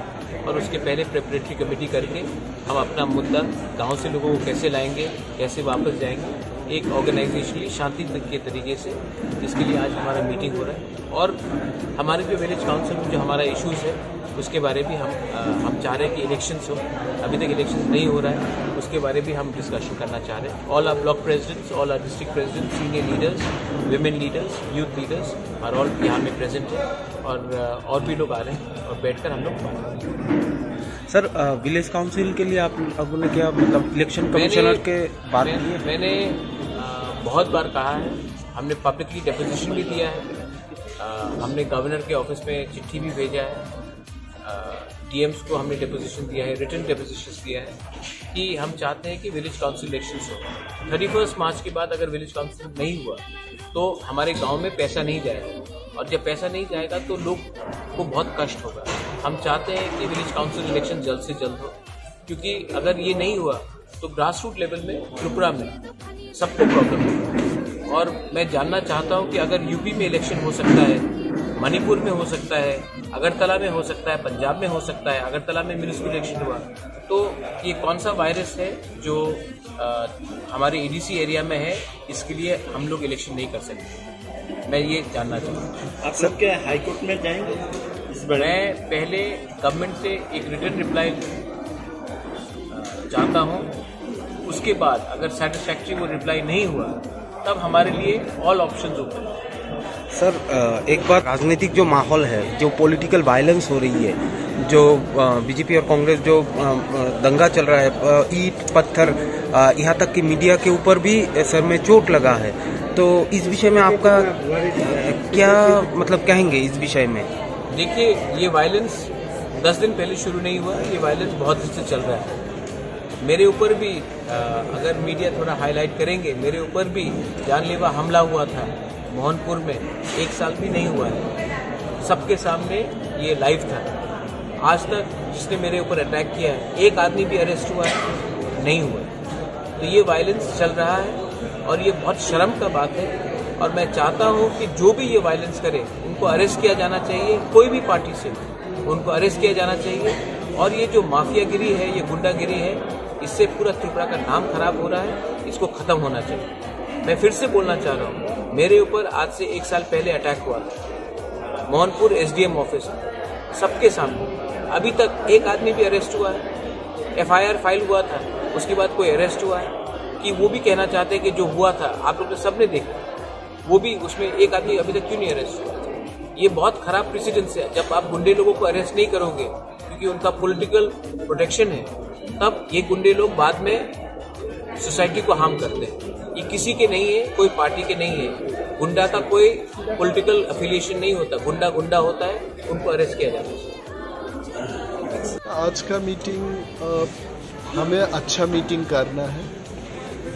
और उसके पहले प्रेपरेटरी कमेटी करके हम अपना मुद्दा गांव से लोगों को कैसे लाएंगे, कैसे वापस जाएंगे, एक ऑर्गेनाइजेशनली शांति के तरीके से, जिसके लिए आज हमारा मीटिंग हो रहा है। और हमारे जो विलेज काउंसिल में जो हमारा इश्यूज है, उसके बारे भी हम, अ, हम चाह रहे हैं कि इलेक्शंस हो। अभी तक इलेक्शंस नहीं हो रहा है, उसके बारे भी हम डिस्कशन करना चाह रहे हैं। All our block presidents, all our district presidents, senior leaders, women leaders, youth leaders are all यहाँ में प्रेजेंट हैं, और, अ, और भी लोग आ रहे हैं, और बैठकर हम लोग बात करेंगे। सर, अ, विलेज काउंसिल के लिए आप लोगों ने क्या, मतलब, इलेक्शन मैंने, कमिश्नर के बात मैं, की है? मैंने, अ, बहुत बार कहा है, हमने पब्लिकली डेपोजिशन भी दिया है, अ, हमने गवर्नर के ऑफिस में चिट्ठी भी भेजा है, डीएम्स को हमने डेपोजिशन दिया है, रिटन डेपोजिशन दिया है कि हम चाहते हैं कि विलेज काउंसिल इलेक्शंस हो। थर्टी फर्स्ट मार्च के बाद अगर विलेज काउंसिल नहीं हुआ तो हमारे गांव में पैसा नहीं जाएगा, और जब पैसा नहीं जाएगा तो लोग को बहुत कष्ट होगा। हम चाहते हैं कि विलेज काउंसिल इलेक्शन जल्द से जल्द हो, क्योंकि अगर ये नहीं हुआ तो ग्रासरूट लेवल में, त्रिपुरा में सबको प्रॉब्लम है। और मैं जानना चाहता हूँ कि अगर यूपी में इलेक्शन हो सकता है, मणिपुर में हो सकता है, अगरतला में हो सकता है, पंजाब में हो सकता है, अगरतला में म्युनिसिपल इलेक्शन हुआ, तो ये कौन सा वायरस है जो, अ, हमारे एडीसी एरिया में है, इसके लिए हम लोग इलेक्शन नहीं कर सकते। मैं ये जानना चाहता हूँ। आप लोग क्या हाई कोर्ट में जाएंगे इस बारे में? मैं पहले गवर्नमेंट से एक रिटन रिप्लाई, अ, चाहता हूँ। उसके बाद अगर सेटिस्फैक्टरी वो रिप्लाई नहीं हुआ, तब हमारे लिए ऑल ऑप्शंस ओपन है। सर, अ, एक बार राजनीतिक जो माहौल है, जो पॉलिटिकल वायलेंस हो रही है, जो, अ, बीजेपी और कांग्रेस जो, अ, अ, दंगा चल रहा है, अ, ईंट, पत्थर, अ, यहाँ तक कि मीडिया के ऊपर भी, अ, सर में चोट लगा है, तो इस विषय में आपका, अ, क्या, मतलब, कहेंगे इस विषय में? देखिए, ये वायलेंस दस दिन पहले शुरू नहीं हुआ, ये वायलेंस बहुत दिन से चल रहा है। मेरे ऊपर भी, अ, अगर मीडिया थोड़ा हाईलाइट करेंगे, मेरे ऊपर भी जानलेवा हमला हुआ था मोहनपुर में, एक साल भी नहीं हुआ है, सबके सामने ये लाइव था। आज तक जिसने मेरे ऊपर अटैक किया है, एक आदमी भी अरेस्ट हुआ है? नहीं हुआ है। तो ये वायलेंस चल रहा है और ये बहुत शर्म का बात है, और मैं चाहता हूँ कि जो भी ये वायलेंस करे, उनको अरेस्ट किया जाना चाहिए, कोई भी पार्टी से हो। उनको अरेस्ट किया जाना चाहिए। और ये जो माफियागिरी है, ये गुंडागिरी है, इससे पूरा त्रिपुरा का नाम खराब हो रहा है, इसको खत्म होना चाहिए। मैं फिर से बोलना चाह रहा हूँ, मेरे ऊपर आज से एक साल पहले अटैक हुआ था मोहनपुर एसडीएम ऑफिस में, सबके सामने। अभी तक एक आदमी भी अरेस्ट हुआ है? एफआईआर फाइल हुआ था, उसके बाद कोई अरेस्ट हुआ है? कि वो भी कहना चाहते हैं कि जो हुआ था, आप लोग तो सबने देखा, वो भी, उसमें एक आदमी अभी तक क्यों नहीं अरेस्ट हुआ? ये बहुत खराब प्रेसिडेंस है। जब आप गुंडे लोगों को अरेस्ट नहीं करोगे क्योंकि उनका पॉलिटिकल प्रोटेक्शन है, तब ये गुंडे लोग बाद में सोसाइटी को हार्म करते हैं। ये किसी के नहीं है, कोई पार्टी के नहीं है। गुंडा का कोई पॉलिटिकल अफिलिएशन नहीं होता, गुंडा गुंडा होता है, उनको अरेस्ट किया जाना चाहिए। आज का मीटिंग, अ, हमें अच्छा मीटिंग करना है।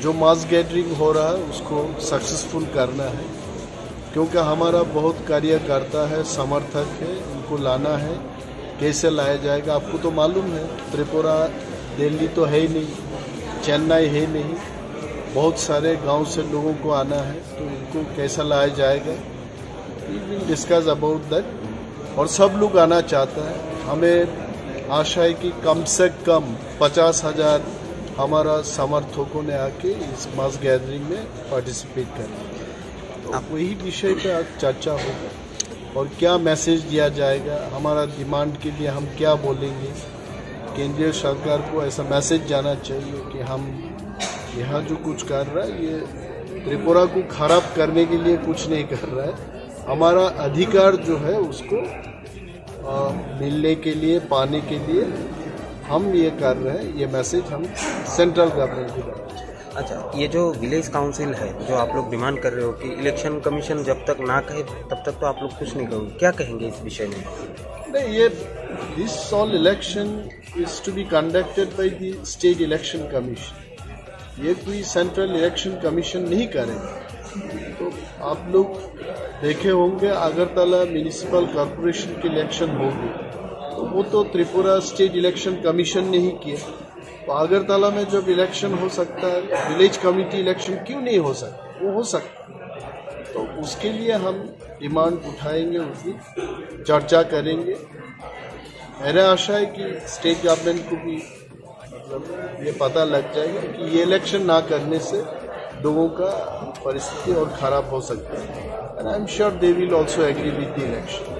जो मास गैदरिंग हो रहा है, उसको सक्सेसफुल करना है, क्योंकि हमारा बहुत कार्यकर्ता है, समर्थक है, उनको लाना है। कैसे लाया जाएगा? आपको तो मालूम है, त्रिपुरा, दिल्ली तो है ही नहीं, चेन्नई है नहीं, बहुत सारे गांव से लोगों को आना है, तो इनको कैसा लाया जाएगा? We will discuss about that। और सब लोग आना चाहता है। हमें आशा है कि कम से कम पचास हजार हमारा समर्थकों ने आके इस मास गैदरिंग में पार्टिसिपेट करना। तो वही विषय पे आज चर्चा होगा और क्या मैसेज दिया जाएगा, हमारा डिमांड के लिए हम क्या बोलेंगे। केंद्रीय सरकार को ऐसा मैसेज जाना चाहिए कि हम यहाँ जो कुछ कर रहा है, ये त्रिपुरा को खराब करने के लिए कुछ नहीं कर रहा है। हमारा अधिकार जो है, उसको अ, मिलने के लिए, पाने के लिए हम ये कर रहे हैं। ये मैसेज हम सेंट्रल गवर्नमेंट को देना चाहते हैं। अच्छा, ये जो विलेज काउंसिल है, जो आप लोग डिमांड कर रहे हो कि इलेक्शन कमीशन जब तक ना कहे, तब तक तो आप लोग कुछ नहीं करोगे, क्या कहेंगे इस विषय में? नहीं, ये, this all election is to be conducted by the state election commission। ये कोई सेंट्रल इलेक्शन कमीशन नहीं करेगा। तो आप लोग देखे होंगे, अगरतला म्युनिसिपल कॉरपोरेशन की इलेक्शन होगी, तो वो तो त्रिपुरा स्टेट इलेक्शन कमीशन ने ही किया। तो अगरतला में जब इलेक्शन हो सकता है, विलेज कमेटी इलेक्शन क्यों नहीं हो सकता? वो हो सकता है। तो उसके लिए हम डिमांड उठाएंगे, उसकी चर्चा करेंगे। मेरा आशा है कि स्टेट गवर्नमेंट को भी, मतलब, ये पता लग जाएगा कि ये इलेक्शन ना करने से लोगों का परिस्थिति और खराब हो सकता है। And I am sure they will also agree with the election।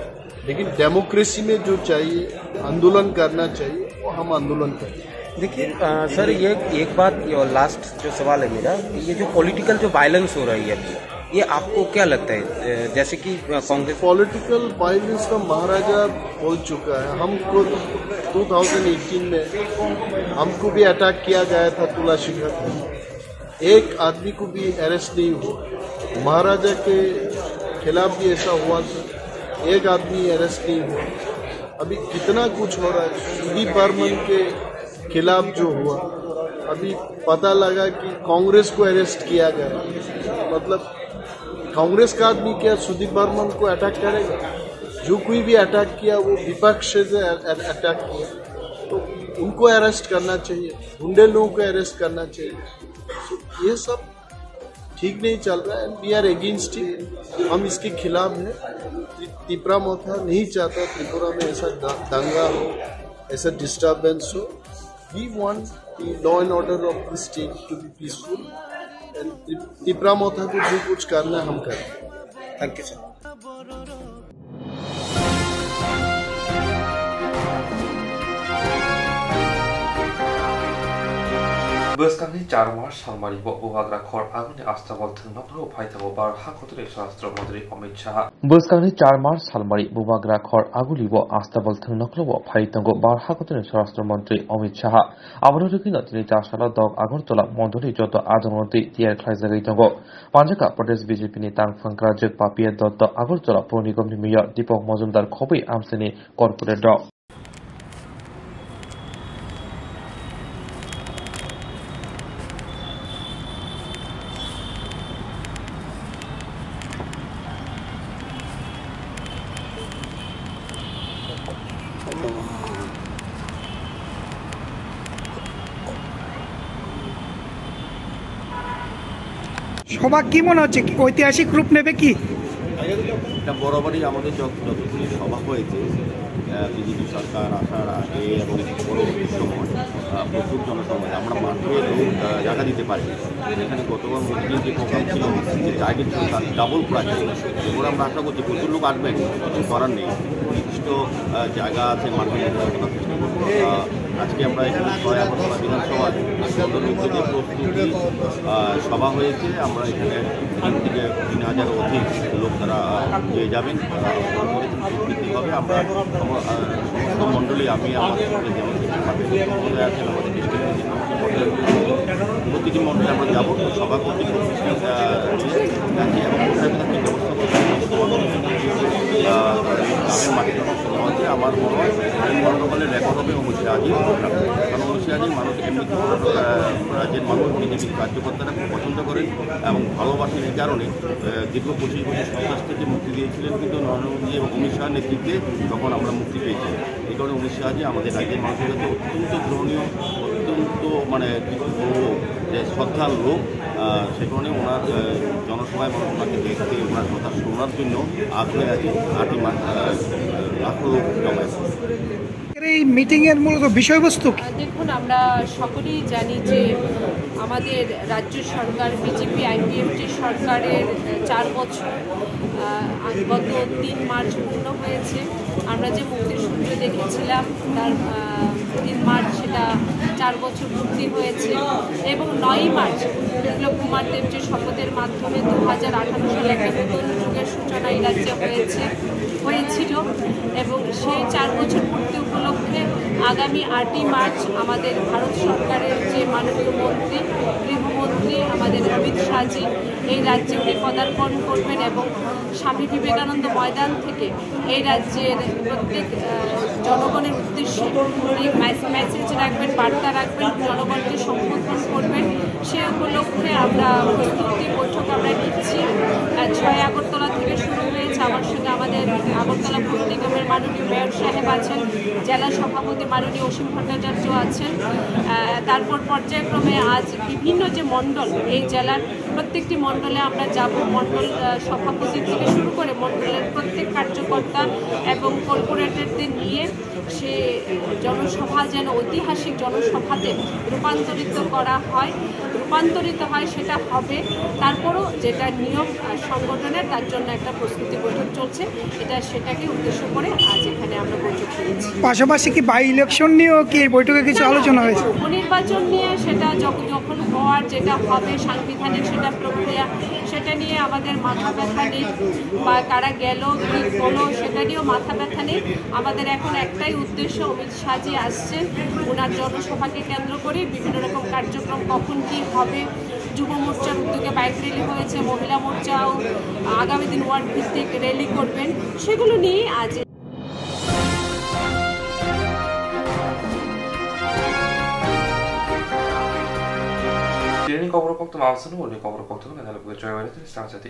लेकिन डेमोक्रेसी में जो चाहिए, आंदोलन करना चाहिए, वो हम आंदोलन करेंगे। देखिए, अ, सर, ये एक बात, ये लास्ट जो सवाल है मेरा, ये जो पॉलिटिकल जो वायलेंस हो रही है अभी, ये आपको क्या लगता है? अ, जैसे कि, अ, कांग्रेस पॉलिटिकल वायलेंस का महाराजा बोल चुका है। हमको टू थाउजेंड एटीन में हमको भी अटैक किया गया था तुला शिखर। एक आदमी को भी अरेस्ट नहीं हुआ। महाराजा के खिलाफ भी ऐसा हुआ था, एक आदमी अरेस्ट नहीं हुआ। अभी कितना कुछ हो रहा है। सुदीप बर्मन के खिलाफ जो हुआ, अभी पता लगा कि कांग्रेस को अरेस्ट किया गया। मतलब, कांग्रेस का आदमी क्या सुदीप बर्मन को अटैक करेगा? जो कोई भी अटैक किया, वो विपक्ष से अ-, अ-, अटैक किया। तो उनको अरेस्ट करना चाहिए, गुंडे लोगों को अरेस्ट करना चाहिए। So, ये सब ठीक नहीं चल रहा है, and we are against it। हम इसके खिलाफ हैं। ति-, तिपरा मोर्चा नहीं चाहता त्रिपुरा में ऐसा द-, दंगा हो, ऐसा डिस्टरबेंस हो। We want the law and order of the state to be peaceful, and ति-, तिपरा मोर्चा को जो कुछ करना है, हम करें। Thank you, sir। Bwskangni char March salmari bo bubagra khor aguni astabol thwng nokno phai tongo Bharat hakotorni Swarashtra Montri Amit Shah. Bwskangni char March salmari bubagra khor aguli bo astabol thwng nokno phai tongo Bharat hakotorni Swarashtra Montri Amit Shah. Abono rwgwino tini chasalo dok Agartala mondoli joto adongrok twi tiyar khlaijagwi tongo. Panjaka Pradesh B J P ni tangphang kwrajwk Papiya Dutta, Agartala Pur Nigam ni Mayor Deepak Majumdar khobwi amchaini corporate rok. সভা কি মনে হচ্ছে? কি ঐতিহাসিক রূপ নেবে কি? এটা বরাবরই আমাদের যত-, যতগুলি সভা হয়েছে, আহ, বিজেপি সরকার আসার আগে এবং পরবর্তী সময়, আহ, প্রচুর জনসমাবেশ। আমরা মাঠে লোক, আহ, জায়গা দিতে পারি। এখানে গতবার মোদিজির যে প্রোগ্রাম ছিল, যে টার্গেট ছিল, তার ডাবল প্রায়। এরপরে আমরা আশা করছি প্রচুর লোক আসবেন, কিছু করার নেই। নির্দিষ্ট, আহ, জায়গা আছে, মাঠে আমরা করার চেষ্টা করবো। আহ, আজকে আমরা এখানে ছয় আগরতলা বিধানসভার মণ্ডল উদ্যোগে প্রস্তুতি, আহ, সভা হয়েছে। আমরা এখানে তিন থেকে তিন হাজার অধিক লোক তারা, আহ, পেয়ে যাবেন, তারা অংশগ্রহণ করেছেন। বৃদ্ধি হবে। আমরা সম-, আহ, সমস্ত মণ্ডলী, আমি আমার সঙ্গে যেমন সেক্রেটারি আছেন, আমাদের ডিস্ট্রিক্ট প্রতিটি মণ্ডলে আমরা যাবো, সভা করতে করতে, আহ, নিয়ে যাচ্ছি এবং কোথায় কোথায় কী ব্যবস্থা করতে হবে, আহ, গ্রামের মাটিতে সমাজে আমার মনে হয় মণ্ডলে রেকর্ড হবে অমিত শাহজির প্রোগ্রাম। কারণ অমিত শাহজি মানুষ এমনি, আহ, রাজ্যের মানুষ বিজেপির কার্যকর্তারা খুব পছন্দ করেন এবং ভালোবাসেন। এই কারণে, আহ, দীর্ঘ পঁচিশ বছর সন্ত্রাস থেকে মুক্তি দিয়েছিলেন কিন্তু নরেন্দ্র মোদী এবং অমিত শাহ নেতৃত্বে তখন আমরা মুক্তি পেয়েছি। এই কারণে অমিত শাহজি আমাদের রাজ্যের মানুষের কাছে অত্যন্ত গ্রহণীয়, অত্যন্ত, মানে, কি বলবো, যে শ্রদ্ধার লোক। আহ, সে কারণে ওনার, আহ, জনসভায় মানুষ ওনাকে দেখতে, ওনার কথা শোনার জন্য আগ্রহে আছে আটই মার্চ, আহ, লাখো লোক জমায়েত। এই মিটিং এর মূলত বিষয়বস্তু কি? আহ, দেখুন, আমরা সকলেই জানি যে আমাদের রাজ্য সরকার, বিজেপি আইপিএফটি সরকারের, আহ, চার বছর, আহ, গত তিন মার্চ পূর্ণ হয়েছে। আমরা যে মুক্তির সূর্য দেখেছিলাম, তার, আহ, তিন মার্চ সেটা চার বছর পূর্তি হয়েছে। এবং নয়ই মার্চ বিপ্লব কুমার দেব যে শপথের মাধ্যমে দু হাজার আঠারো সালে একটা নতুন যুগের সূচনা এই রাজ্যে হয়েছে, হয়েছিল। এবং সেই চার বছর পূর্তি উপলক্ষে আগামী আটই মার্চ আমাদের ভারত সরকারের যে মাননীয় মন্ত্রী, গৃহমন্ত্রী আমাদের অমিত শাহজি এই রাজ্যে উনি পদার্পণ করবেন এবং স্বামী বিবেকানন্দ ময়দান থেকে এই রাজ্যের প্রত্যেক, আহ, জনগণের উদ্দেশ্যে এই মেস-, মেসেজ রাখবেন, বার্তা রাখবেন, জনগণকে সম্বোধন করবেন। সে উপলক্ষে আমরা প্রস্তুতি বৈঠক আমরা নিচ্ছি। আহ, ছয় আগরতলা থেকে শুরু হয়েছে। আমার সঙ্গে আমাদের আগরতলা পৌর নিগমের মাননীয় মেয়র সাহেব আছেন, জেলা সভাপতি মাননীয় অসীম ভট্টাচার্য আছেন। আহ, তারপর পর্যায়ক্রমে আজ বিভিন্ন যে মণ্ডল, এই জেলার প্রত্যেকটি মণ্ডলে আমরা যাব। মণ্ডল, আহ, সভাপতি থেকে শুরু করে মণ্ডলের প্রত্যেক কার্যকর্তা এবং কর্পোরেটরদের নিয়ে সে জনসভা যেন ঐতিহাসিক জনসভাতে রূপান্তরিত করা হয়। রূপান্তরিত হয় সেটা হবে, তারপরও যেটা নিয়ম, আহ, সংগঠনের, তার জন্য একটা প্রস্তুতি বৈঠক চলছে। এটা সেটাকে উদ্দেশ্য করে আজ এখানে আমরা বৈঠক করেছি। পাশাপাশি কি বাই ইলেকশন নিয়েও কি এই বৈঠকে কিছু না, না, আলোচনা হয়েছে? উপনির্বাচন নিয়ে সেটা যখ-, যখন হওয়ার যেটা হবে সাংবিধানিক সেটা প্রক্রিয়া, সেটা নিয়ে আমাদের মাথা ব্যথা নেই। বা কারা গেল, কি হলো, সেটা নিয়েও মাথা ব্যথা নেই। আমাদের এখন একটাই উদ্দেশ্য, অমিত শাহজি আসছেন, ওনার জনসভাকে কেন্দ্র করে বিভিন্ন রকম কার্যক্রম কখন কি হবে। যুব মোর্চার উদ্যোগে বাইক র্যালি হয়েছে, মহিলা মোর্চাও আগামী দিন ওয়ার্ড ভিত্তিক র্যালি করবেন, সেগুলো নিয়েই আজ। Tini kobor koktwma ang sano, uni kobor koktwma nalukwi chwrairok tini sangsa di.